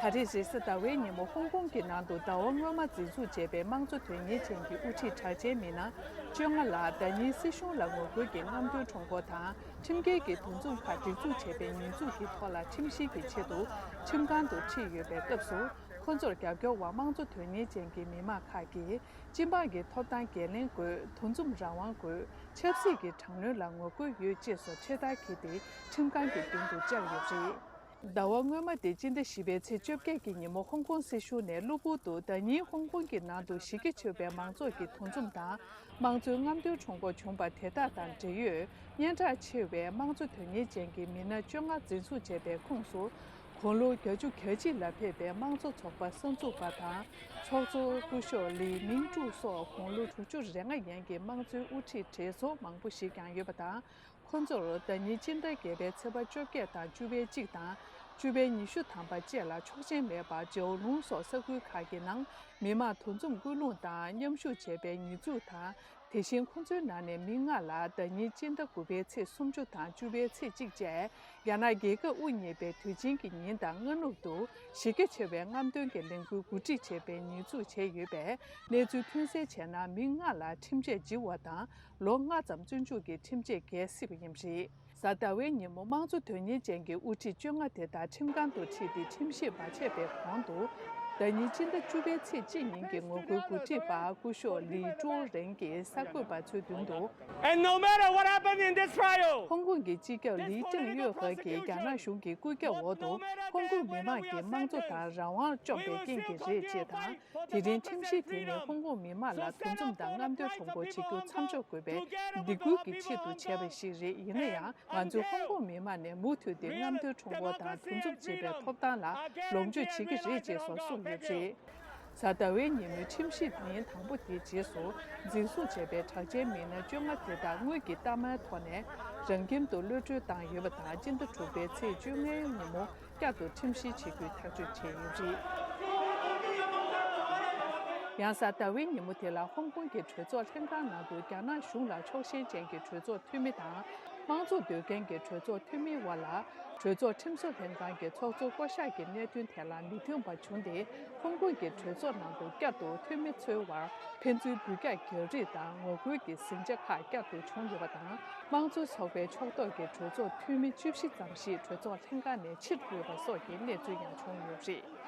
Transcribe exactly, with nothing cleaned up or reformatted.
ད་རེས་རེས་གཟའ་ཟླ་བའི་ཉིན་མོ་ཧོང་ཀོང་གི་ནང་དུ་ཟླ་བ་སྔོན་མ་འཛིན་བཟུང་བྱས་པའི་དམངས་གཙོ་དོན་གཉེར་ཅན་གྱི་དབུ་ཁྲིད་གྲགས་ཅན་མི་སྣ་བཅོ་ལྔ་ལ་ཟླ་ཉིན་སྲིད་གཞུང་ལ་ངོ་རྒོལ་གྱི་རྔམ་སྟོན་ཁྲོམ་སྐོར་དང་ཁྲིམས་འགལ་གྱི་འདུ་འཛོམས་ཁག་སྒྲིག་འཛུགས་བྱས་པའི་ཉེས་འཛུགས་ཀྱི་ཐོག་ལ་ཁྲིམས་བཤེར་གྱི་ཆེད་དུ་ཁྲིམས་ཁང་དུ་ཁྲིད་ཡོད་པའི་སྐབས་སུ། ཁོ་ཚོར་རྒྱབ་སྐྱོར་བ་དམངས་གཙོ་དོན་གཉེར་ཅན་གྱི་མི་མང་ཁག་གིས་སྤྱི་འབངས་ཀྱི་ཐོབ་ཐང་འགན་ལེན་དགོས། འདུ་འཛོམས་རང་དབང་དགོས། ཆབ་སྲིད་ཀྱི་དྲག་གནོན་ལ་ངོ་རྒོལ་ཡོད་ཅེས་སོགས་ཁྲིམས་ཐག་བཅད་དེ་ཁྲིམས་ཁང་གི་མདུན་དུ་བཅར་ཡོད་པ་རེད། ཟླ་བ་སྔོན་མ་སྟེ་སྤྱི་ཟླ་བཞི་པའི་ཚེས་བཅོ་བརྒྱད་ཀྱི་ཉིན་མོ་ཧོང་ཀོང་སྲིད་གཞུང་ནས་གློ་བུར་དུ་ཟླ་ཉིན་ཧོང་ཀོང་གི་ནང་དུ་གཞི་རྒྱ་ཆེ་བའི་མང་ཚོགས་ཀྱི་འདུ་འཛོམས་དང་དམངས་གཙོའི་རྔམ་སྟོན་ཁྲོམ་སྐོར་བྱུང་བ་དེ་དག་དང་འབྲེལ་ཡོད་སྙན་གྲགས་ཆེ་བའི་དམངས་གཙོ་དོན་གཉེར་ཅན་གྱི་མི་སྣ་བཅོ་ལྔ་འཛིན་བཟུང་བྱས་པའི་ཁོངས་སུ། དགུང་ལོ་བརྒྱད་ཅུ་གྱ་གཅིག་ལ་ཕེབས་པའི་དམངས་གཙོ་ཚོགས་པ་གསར་འཛུགས་པ་དང་ཚོགས་གཙོ་སྐུ་ཞབས་ལི་མིང་ཀྲུའུ་སོགས་དགུང་ལོ་དྲུག་ཅུ་རེ་ལྔ་ཡན་གྱི་དམངས་གཙོའི་དབུ་ཁྲིད་གྲས་སུ་མང་པོ་ཞིག་ཀྱང་ཡོད་པ་དང་། ཁོ་ཚོར་ཟླ་ཉིན་སྤྱི་ཟླ་བརྒྱད་པའི་ཚེས་པ་བཅོ་བརྒྱད་དང་བཅུ་པའི་གཅིག་དང་བཅུ་པའི་ཉི་ཤུ་ཐམ་པ་བཅས་ལ་ཆོག་མཆན་མེད་པར་ཇའོ་ལུང་སོགས་ས་ཁུལ་ཁག་གི་ནང་མི་མང་འདུ་འཛོམས་སྐུལ་སློང་དང་མཉམ་ཞུགས་བྱས་པའི་ཉེས་འཛུགས་དང་། དེ་བཞིན་ཁོ་ཚོའི་ནང་ནས་མི་ལྔ་ལ་ཟླ་ཉིན་སྤྱི་ཟླ་དགུ་པའི་ཚེས་སུམ་ཅུ་དང་བཅུ་པའི་ཚེས་གཅིག་བཅས་རྒྱ་ནག་རྒྱལ་ཁབ་དབུ་བརྙེས་པའི་དུས་ཆེན་གྱི་ཉིན་དང་སྔ་ནུབ་ཏུ་གཞི་རྒྱ་ཆེ་བའི་རྔམ་སྟོན་གྱི་ལས་འགུལ་གོ་སྒྲིག་བྱས་པའི་ཉེས་འཛུགས་བྱས་ཡོད་པས། གནས་ཚུལ་ཐོན་གསལ་བྱས་ན། མི་ལྔ་ལ་ཁྲིམས་ཆད་ལྗི་བ་དང་ལོ་ལྔ་ཙམ་བཙོན་འཇུག་གི་ཁྲིམས་ཆད་འགེལ་སྲིད་པ་ཡིན་པ་རེད། གཟའ་ཟླ་བའི་ཉིན་མོ་དམངས་གཙོ་དོན་གཉེར་ཅན་གྱི་དབུ་ཁྲིད་བཅོ་ལྔ་དེ་དག་ཁྲིམས་ཁང་དུ་ཁྲིད་དེ་ཁྲིམས་བཤེར་མ་བྱས་པའི་གོང་དུ། ཟླ་ཉིན་སྤྱི་ཟླ་བཅུ་པའི་ཚེས་གཅིག་ཉིན་གྱི་ངོ་རྒོལ་གོ་སྒྲིག་པ་སྐུ་ཞབས་ལི་ཀྲོའུ་རེན་གྱིས་གསར་འགོད་པ་ཚོའི་མདུན་དུ། And no matter what happened in this trial, ཧོང་ཀོང་གི་སྤྱི་ཁྱབ་ལི་ཀྲང་ཡོད་ཧེ་གིས་རྒྱ་ནག་གཞུང་གི་སྐུལ་ཀྱག་འོག་ཏུ་ཧོང་ཀོང་མི་མང་གི་དམངས་གཙོ་དང་རང་དབང་བཅོམ་པའི་རྐྱེན་གྱིས་རེད་ཅེས་དང་། དེ་རིང་ཁྲིམས་གཞི་དེ་ནི་ཧོང་ཀོང་མི་མང་ལ་འདུ་འཛོམས་དང་རྔམ་སྟོན་ཁྲོམ་སྐོར་བྱེད་རྒྱུ་མཚམས་འཇོག་དགོས་པའི་སྡིགས་སྐུལ་གྱི་ཆེད་དུ་བྱས་པ་ཞིག་རེད། ཡིན་ན་ཡང་། ང་ཚོས་ཧོང་ཀོང་མི་མང་ནས་མུ་མཐུད་དེ་རྔམ་སྟོན་ཁྲོམ་སྐོར་དང་འདུ་འཛོམས་བྱེད་པའི་ཐོབ་ཐང་ལ་ལོངས་སྤྱོད་བྱེད་ཀྱི་རེད་ཅེས་སོགས་གསུངས་ཡོད་པ་རེད། གཟའ་ཟླ་བའི་ཉིན་མོའི་ཁྲིམས་ཞིབ་ཉིན་དང་པོ་དེའི་རྗེས་སུ། འཛིན་བཟུང་བྱས་པའི་གྲགས་ཅན་མི་སྣ་བཅོ་ལྔ་དེ་དག་དངུལ་གྱི་གཏའ་མའི་ཐོག་ནས་རང་ཁྱིམ་དུ་གློད་གྲོལ་བཏང་ཡོད་པ་དང་། སྤྱི་ཟླ་དྲུག་པའི་ཚེས་བཅོ་ལྔའི་ཉིན་མོ་བསྐྱར་དུ་ཁྲིམས་བཤེར་བྱེད་རྒྱུའི་ཐག་གཅོད་བྱས་ཡོད་པ་རེད། ཡང་གཟའ་ཟླ་བའི་ཉིན་མོ་དེ་ལ་ཧོང་ཀོང་གི་གྲོས་ཚོགས་ལྷན་ཁང་ནང་དུ་རྒྱ་ནག་གཞུང་ལ་ཕྱོགས་ཞེན་ཅན་གྱི་གྲོས་ཚོགས་འཐུས་མི་དང་། དམངས་གཙོ་འདོད་མཁན་གྱི་གྲོས་ཚོགས་འཐུས་མིའི་དབར་ལ། གྲོས་ཚོགས་ཁྲིམས་བཟོ་ལྷན་ཁང་གི་ཚོགས་གཙོ་བསྐོ་གཞག་གི་གནད་དོན་ཐད་ལ་མི་མཐུན་པ་བྱུང་སྟེ། ཧོང་ཀོང་གི་གྲོས་ཚོགས་ནང་དུ་བསྐྱར་དུ་འཐུས་མི་ཚོའི་དབར་ཕན་ཚུན་འབུད་རྒྱག་རྒྱག་རེས་དང་ངོ་རྒོལ་གྱི་ཟིང་ཆ་ཁག་བསྐྱར་དུ་བྱུང་ཡོད་པ་དང་། དམངས་གཙོ་ཚོགས་པའི་ཕྱོགས་གཏོགས་ཀྱི་གྲོས་ཚོགས་འཐུས་མི་བཅུ་བཞི་ཙམ་ཞིག་གྲོས་ཚོགས་ལྷན་ཁང་ནས་ཕྱིར་བུད་པ་སོགས་ཀྱི་གནས་ཚུལ་ཡང་བྱུང་ཡོད་པ་རེད།